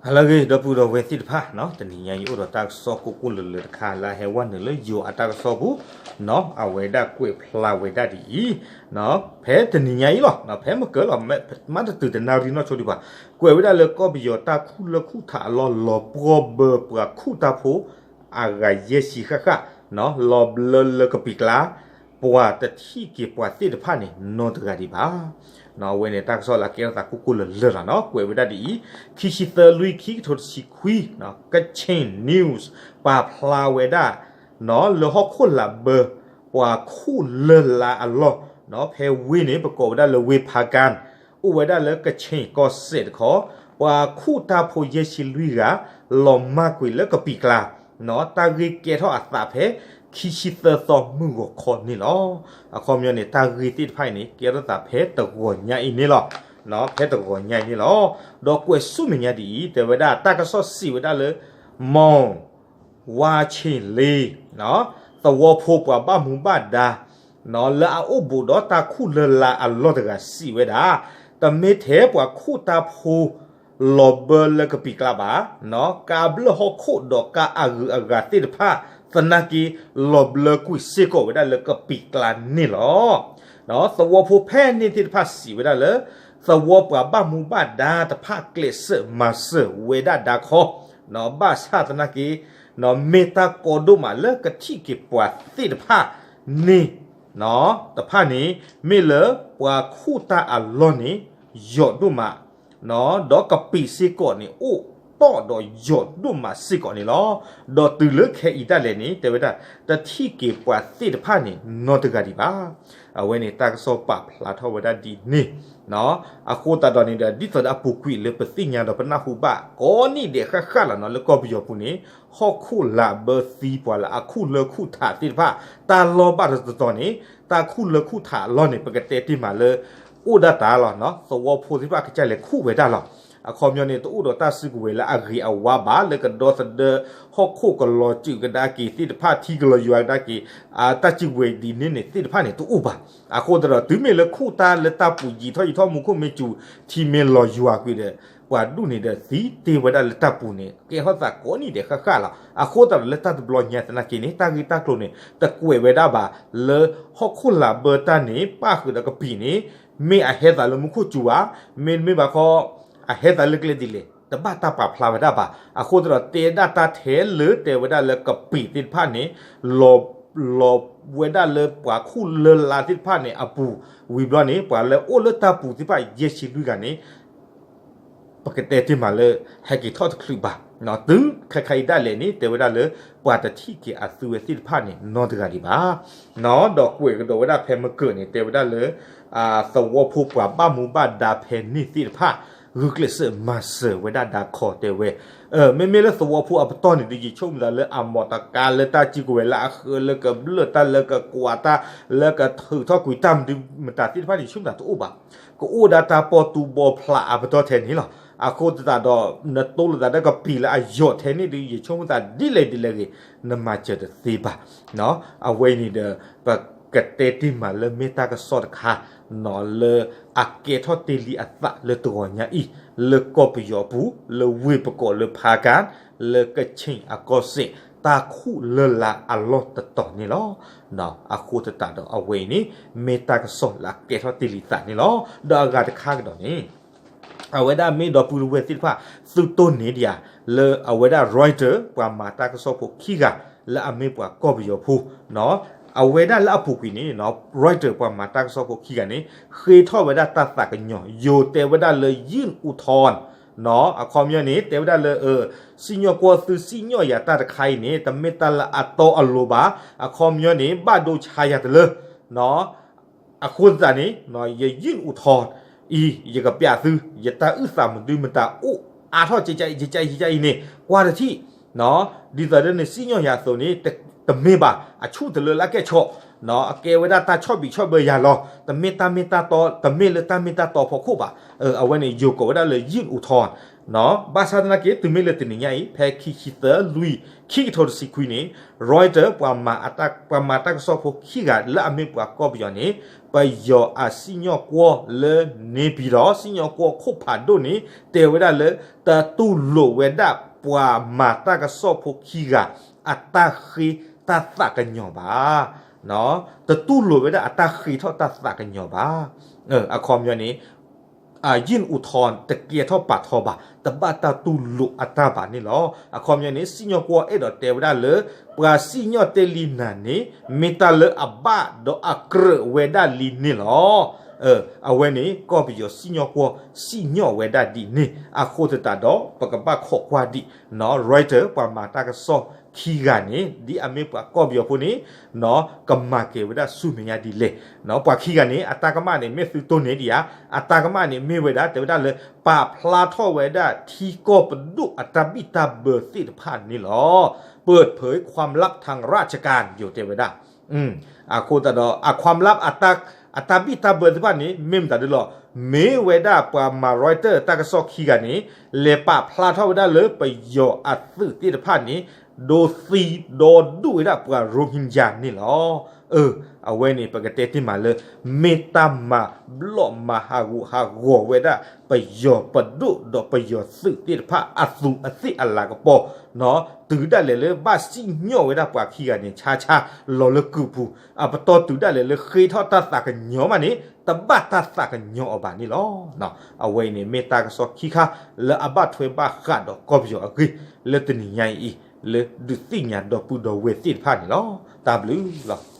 ဟါလၢအဂ့ၤ ဒီပုၢ်ဒီဝဲၢ်သ့ၣ်တဖၣ်နီၤ, တနံၤညါအံၤအိၣ်ဒီးတၢ်ကစီၣ်ကိၢ်ကိၢ်လၢၤလၢၤတခါ လၢအဟဲဝဲနုာ်လၢယိၤအတၢ်ကစီၣ်ပူၤနီၤ, အဝဲဒၣ်ကွဲးဖျါဝဲဒၣ်ဒ်အံၤနီၤ, ဖဲတနံၤညါအံၤလီၤ, ဖဲမုၢ်ကၢၤလီၤ, မ့ၢ်တတုၤတနၣ်ရံၣ်နီၣ်ဆိဒံးဘၣ်, ကွဲးဝဲဒၣ်လၢကီၢ်ပယီၤတၢ်ခူၣ်လၢၢ်ခူၣ်ထးအလီၢ် လီၤပှီၢ်ဘၢပှၤခူၣ်တၢ်ဖိ အဂၤယဲၢ်ဆံဃၣ်ဃၣ်နီၤ, လီၤဘျၢလၢကပံာ်ကျါ, ပှၤတထံၣ်က့ၤပှၤသ့ၣ်တဖၣ်န့ၣ် နီတဂၤဒံးဘၣ်. အဝဲန့ၣ်တၢ်ကစီၣ်လၢအကဲထီၣ်သးကိၢ်ကိၢ်လၢၤလၢၤလီၤနီၤ, ကွဲးဝဲဒၣ်ဒ်အံၤ, ခံဆံသၢလွံၢ် ခံကထိတဆံခွံ, Kachin News ပာ်ဖျါဝဲဒၣ်နီၤ, လၢဟီၣ်ခိၣ်လာ်ဘၢ ပှၤခူၣ်လၢၢ်လါအလီၢ်နီၤ, ဖဲဝ့ၢ်န့ၣ် ပကိးဝဲဒၣ်လၢဝ့ၢ်ဖါကၣ် အိၣ်ဝဲဒၣ်လၢကခ့ၣ်ကီၢ်စဲၣ်တခီ, ပှၤခူၣ်တၢ်ဖိယဲၢ်ဆံလွံၢ်ဂၤ လီၤမၢ်ကွံာ်လၢကပံာ်ကျါနီၤ, တၢ်ဂ့ၢ်ကဲထီၣ်အသးဖဲ ခံဆံသၢသီမုၢ်ဂီၤခီန့ၣ်လီၤ. အခီပညီန့ၣ် တၢ်ဂ့ၢ်သ့ၣ်တဖၣ်အံၤန့ၣ် ကဲထီၣ်သးဖဲတဂီၤညါအံၤန့ၣ်လီၤ. ဖဲတဂီၤညါအံၤန့ၣ်လီၤ. ဒီးကွဲးဆူမဲာ်ညါဒ်အံၤ တဲဝဲဒၣ် တၢ်ကစီၣ်စံးဝဲဒၣ်လၢ မီၢ် ဝါဆ့ၣ်လ့ သဝီဖိပှၤဘၣ်မူဘၣ်ဒါ လၢအအိၣ်ဘူးဒီးတၢ်ခူၣ်လၢၢ်လါအလီၢ်တဂၤစံးဝဲဒၣ်, တမ့ၢ်ထဲပှၤခူၣ်တၢ်ဖိ လီၤဘၢလၢကပံာ်ကျါဘၣ်, ကါဘျၢၣ်ဟီၣ်ခိၣ်ဒီးကါအဂုၤအဂၤသ့ၣ်တဖၣ် သနာ်က့ လီၤဘျၢကွံာ်စ့ၢ်ကီးဝဲဒၣ်လၢကပံာ်ကျါန့ၣ်လီၤ. သဝီဖိဖဲန့ၣ်သ့ၣ်တဖၣ်စံးဝဲဒၣ်လၢ သဝီပှၤဘၣ်မူဘၣ်ဒါတဖၣ်ကျဲးစၢးမၤစၢၤဝဲဒၣ်ဒါခီ, ဘၣ်ဆၣ်သနာ်က့ မ့ၢ်တၢ်ကီဒိၣ်မးလၢကထံၣ်က့ၤပှၤသ့ၣ်တဖၣ်န့ၣ် တဖၣ်န့ၣ် မ့ၢ်လၢပှၤခူၣ်တၢ်အလီၢ်န့ၣ် ယိာ်ဒိၣ်မး, ဒီးကပံာ်စ့ၢ်ကီးန့ၣ် အိၣ်တီၢ်ဒီးယိာ်ဒိၣ်မးစ့ၢ်ကီးန့ၣ်လီၤ. ဒီးတုၤလၢခဲအံၤဒၣ်လဲာ်န့ၣ် တဲဝဲဒၣ် တထံၣ်က့ၤပှၤသ့ၣ်တဖၣ်န့ၣ် နီတဂၤဒံးဘၣ်. အဝဲန့ၣ်တၢ်ကစီၣ်ပာ်ဖျါထီၣ်ဝဲဒၣ်ဒ်န့ၣ် အဃိသတးဒီးန့ၣ်ဒီး ဒ်သိးဒီးအပူၤကွံာ်လၢပသ့ၣ်ညါဒီးပနၢ်ဟူဘၣ်ကိးနံၣ်ဒဲးဃၣ်ဃၣ်လီၤနီၤ, လၢကီၢ်ပယီၤပူၤန့ၣ် ဟီၣ်ခိၣ်လာ်ဘၢသံပှၤလၢအခူၣ်လၢၢ်ခူၣ်ထးသ့ၣ်တဖၣ် တၢ်လီၢ်ဘၣ်တတီၤတီၤန့ၣ် တၢ်ခူၣ်လၢၢ်ခူၣ်ထးအလီၢ်န့ၣ် ပကတဲတ့ၢ်မးလၢ အိၣ်ဒၣ်တၢ်လီၤ, သဝီဖိသ့ၣ်တဖၣ်ကစၢ်လဲၤခူၣ်ဝဲဒၣ်လီၤ. အခီပညီန့ၣ် တအိၣ်ဒီးတၢ်စုကဝဲၤလၢအဂ့ၤအဝါဘၣ် လၢကဒီသဒၢဟီၣ်ခိၣ်ကလီၤစၢၤကဒါက့ၤသ့ၣ်တဖၣ် ထံကလီၤယွၤကဒါက့ၤ တၢ်စုကဝဲၤဒ်န့ၣ်န့ၣ်သ့ၣ်တဖၣ်န့ၣ်တအိၣ်ဘၣ်. အဃိသတးဒီး တုၤမ့ၢ်လၢခူၣ်တၢ်လၢတၢ်ပူၤယံာ်ထီၣ်ယံာ်ထီၣ် မူခိၣ်မ့ၢ်စူၤ ထံမ့ၢ်လီၤယွၤကွံာ်ဒီး ပှၤဒူၣ်န့ၣ်ဒီး သံတ့ၢ်ဝဲဒၣ်လၢတၢ်ပူၤန့ၣ် ကဲထီၣ်သးကိးနံၣ်ဒဲးဃၣ်ဃၣ်လီၤ. အဃိသတးဒီးလၢတၢ်တဘျီညါသနာ်က့န့ၣ် တၢ်ဂ့ၢ်တၢ်ကျိၤန့ၣ် တကွဲးဝဲဒၣ်ဘၣ်လၢ ဟီၣ်ခိၣ်လာ်ဘၢတၢ်န့ၣ် ပၣ်ဃုာ်ဒီးကပံာ်န့ၣ် မ့ၢ်အဟဲသးလၢမူခိၣ်စူၤဧါ, မ့တမ့ၢ်ဘၣ်ခီ အဟဲသးလၢကျဲဒ်လဲၣ် တဘၣ်တၢ်ပာ်ဖျါဝဲဒၣ်ဘၣ်. အဃိသတးဒီး တဲဒၣ်တၢ်ထဲလၢတဲဝဲဒၣ်လၢကပံာ်သ့ၣ်တဖၣ်န့ၣ် လီၤ လီၤဝဲဒၣ်လၢပှၤခူၣ်လၢၢ်လါသ့ၣ်တဖၣ်န့ၣ်အပူၤ ဝံၤဘျီန့ၣ် ပှၤလၢအိၣ်လၢတၢ်ပူၤသ့ၣ်တဖၣ်ယဲၢ်ဆံလွံၢ်ဂၤန့ၣ် ပကတဲတ့ၢ်မးလၢ ဟဲက့ၤထီၣ်တချုးဘၣ်. တုၤခဲခါအံၤဒၣ်လဲာ်န့ၣ် တဲဝဲဒၣ်လၢ ပှၤတထံၣ်က့ၤအသုဝဲသ့ၣ်တဖၣ်န့ၣ် နီတဂၤဒံးဘၣ်. ဒီးကွဲးကဒီးဝဲဒၣ်ဖဲမုၢ်ကၢၤန့ၣ် တဲဝဲဒၣ်လၢ သဝီဖိပှၤဘၣ်မူဘၣ်ဒါဖဲန့ၣ်သ့ၣ်တဖၣ် ဂုာ်ကျဲးစၢးမၤစၢၤဝဲဒၣ်ဒါခီတဲဝဲ မ့မ့ၢ်လၢသဝီဖိအပတီၢ်န့ၣ်ဒီး ယဆိကမိၣ်သးလၢအမ့ၢ်တကါလၢတၢ်စုကဝဲၤလၢအဃၢလၢကဘျၢၣ်တၢ်လၢကကွၢ်တၢ် လၢကထုးထီၣ်ကွံာ်တၢ်မနုၤမတၤသ့ၣ်တဖၣ်န့ၣ် ယဆိကမိၣ်သးတအိၣ်ဘၣ်. ကအိၣ်ဒၣ်တၢ်ပီၣ်တူဘီဖျးအပတီၢ်ထဲန့ၣ်လီၤ. အဃိသတးဒီး နတိလိာ်သးဒီးကပံာ်လၢအယိာ်ထဲန့ၣ်ဒီး ယဆိကမိၣ်သးဒ်လဲၣ်ဒ်လဲၣ်ဂ့ၤ နမၤစၢၤတသ့ဘၣ်. အဝဲအံၤန့ၣ်ဒီး ပကတဲတ့ၢ်မးလၢမ့ၢ်တၢ်ကစီၣ်တခါ လၢအကဲထီၣ်တ့ၢ်လံအသးလၢတဂီၤညါအံၤ လၢကီၢ်ပယီၤအပူၤ လၢဝ့ၢ်ပကိးလၢဖါကၣ် လၢကခ့ၣ်အကီၢ်စဲၣ် တၢ်ခူၣ်လၢၢ်လါအလီၢ်တတီၤန့ၣ်လီၤ. အဃိသတးဒီးအဝဲအံၤန့ၣ် မ့ၢ်တၢ်ကစီၣ်လၢအကဲထီၣ်တ့ၢ်လံသးန့ၣ်လီၤ. ဒီးအဂၤတခါကဒီးန့ၣ် အဝဲဒၣ်မ့ၢ်ဒီပုၢ်ဝဲၢ်သ့ၣ်တဖၣ် သုတိၢ်န့ၢ်ဒံးဧါ လၢအဝဲဒၣ် Reuters ပှၤမၤတၢ်ကစီၣ်ဖိခံဂၤ လၢအမ့ၢ်ပှၤကီၢ်ပယီၤဖိ အဝဲဒၣ်လၢအပူၤကွံာ်န့ၣ် Reuters ပှၤမၤတၢ်ကစီၣ်ဖိခံဂၤန့ၣ် ဃ့ထီၣ်ဝဲဒၣ်တၢ်သးကညီၤ ယိၤတဲဝဲဒၣ်လၢ ยื่นอุทธรณ์ အခီပညီန့ၣ် တဲဝဲဒၣ်လၢ စံၣ်ညီၣ်ကွီၢ်သုစံၣ်ညီၣ်ယၤတၢ်တခါအံၤန့ၣ် တမ့ၢ်တၢ်လၢအတီအလိၤဘၣ်. အခီပညီန့ၣ် ဘၣ်ဒိဆါယၤတလၢ အဃိသတးန့ၣ် ယ ยื่นอุทธรณ์ အံၤ ယကပျးသု ယတၢ်အုၣ်သးမနုၤမတၤအိၣ်အါထီၣ်ကကအံၤ ကကအံၤ ယကအံၤန့ၣ် ကွၢ်တထံၣ် ဒ်သိးဒီးနစံၣ်ညီၣ်ယၤအသိးန့ၣ် တမ့ၢ်ဘၣ် အဆူၣ်တလၢလၢအကဲၣ်ဆိး အကဲဝဲဒၣ်တၢ်ဆီၣ်ဘံၣ်ဆီၣ်ဘၢယၤလီၤ. တမ့ၢ်တၢ်မ့ၢ်တၢ်တီ တမ့ၢ်လၢတၢ်မ့ၢ်တၢ်တီဖီခိၣ်ဘၣ်. အဝဲန့ၣ် ယိၤကိးဝဲဒၣ်လၢ ยื่นอุทธรณ์ ဘၣ်ဆၣ်သနာ်က့ တုၤမ့ၢ်လၢတနံၤညါအံၤ ဖဲခံဆံသၢလွံၢ် ခံကထိတဆံခွံန့ၣ် Reuters ပှၤမၤတၢ်ကစီၣ်ဖိခံဂၤလၢအမ့ၢ်ပှၤကီၢ်ပယီၤန့ၣ် ပယီၤအစံၣ်ညီၣ်ကွီၢ်လၢန့ၣ် ပံၤဒီး စံၣ်ညီၣ်ကွီၢ်ခိၣ်ဖးဒိၣ်န့ၣ် တဲဝဲဒၣ်လၢ တတူၢ်လိာ်ဝဲဒၣ်ပှၤမၤတၢ်ကစီၣ်ဖိခံဂၤ အတၢ်ဃ့တၢ်သးကညီၤဘၣ်. တတူၢ်လိာ်ဝဲဒၣ်အတၢ်ဃ့ထီၣ်တၢ်သးကညီၤဘၣ်. အခီပညီန့ၣ် အယံၣ်အူထီ တကဲထီၣ်ပာ်ထီဘၣ်, တဘၣ်တၢ်တူၢ်လိာ်အတၢ်ဘၣ်န့ၣ်လီၤ. အခီပညီန့ၣ် စံၣ်ညီၣ်ကွီၢ်အဲၣ်ဒိးတဲဝဲဒၣ်လၢ ပှၤစံၣ်ညီၣ်တဲလံနၤန့ၣ် မ့ၢ်တၢ်လၢအဘၣ်ဒီးအကြၢးဝဲဒၣ်လံန့ၣ်လီၤ. အဝဲန့ၣ် ကီၢ်ပယီၤစံၣ်ညီၣ်ကွီၢ် စံၣ်ညီၣ်ဝဲဒၣ်ဒ်န့ၣ် အဃိသတးဒီး ပကဘၣ်ခိးကွၢ်ဒံး Reuters ပှၤမၤတၢ်ကစီၣ်ခံဂၤန့ၣ် ဒ်အမ့ၢ်ပှၤကီၢ်ပယီၤဖိန့ၣ် ကမၤကဲၤဝဲဒၣ်ဆူမဲာ်ညါဒ်လဲၣ်. ပှၤခံဂၤန့ၣ် အတၢ်ကမၣ်န့ၣ် မ့ၢ်သုတိၢ်န့ၢ်ဒံးဧါ, အတၢ်ကမၣ်န့ၣ်မ့ၢ်ဝဲဒၣ် တဲဝဲဒၣ်လၢ ပာ်ဖျါထီၣ်ဝဲဒၣ်ထံကီၢ်ပဒိၣ်အတၢ်ဘံၣ်တၢ်ဘၢသ့ၣ်တဖၣ်န့ၣ်လီၤ. ပၢၢ်ဖၢခွါလပ်ထံရၢ်ကၣ် ယိၤတဲဝဲဒၣ် အဃိသတးဒီး အခွါလပ် အတၢ်ဘံၣ်တၢ်ဘၢသ့ၣ်တဖၣ်န့ၣ် မ့ၢ်မတၤဒ်လဲၣ်, မ့ၢ်ဝဲဒၣ်ပှၤမၤ Reuters တၢ်ကစီၣ်ခံဂၤန့ၣ် လဲၤပာ်ဖျါထီၣ်ဝဲဒၣ်လၢပယီၤအသုးသ့ၣ်တဖၣ်န့ၣ် ဒိးသံဒီးဒုးဝဲဒၣ်ပှၤရိဟ့ကၠါန့ၣ်လီၤ. အဝဲန့ၣ် ပကတဲတ့ၢ်မးလၢ မ့ၢ်တၢ်မၤဘျီၣ်မၤဟးဂူာ်ဟးဂီၤဝဲဒၣ် ပယီၤပဒိၣ်ဒီးပယီၤသုးသ့ၣ်တဖၣ်အသူးအသ့ၣ်အလၤကပီၤ တုၤဒၣ်လဲာ်လၢဘၣ်စံၣ်ညီၣ်ဝဲဒၣ်ပှၤခံဂၤန့ၣ် ဆါဆါလီၤလၢကုၢ်ပူၤ အပတီၢ်တုၤဒၣ်လဲာ်လၢဃ့ထီၣ်တၢ်သးကညီၤမးန့ၣ် တဘၣ်တၢ်သးကညီၤအီၤဘၣ်န့ၣ်လီၤ. အဝဲအံၤန့ၣ် မ့ၢ်တၢ်ကစီၣ်ခံခါလၢအဘၣ်ထွဲဘၣ်ဃးဒီးကီၢ်ပယီၤအဂ့ၢ် လၢတနံၤညါအံၤ လၢဒုးသ့ၣ်ညါဒီပုၢ်ဒီဝဲၢ်သ့ၣ်တဖၣ်န့ၣ်လီၤ. တၢ်ဘျုးလီၤ.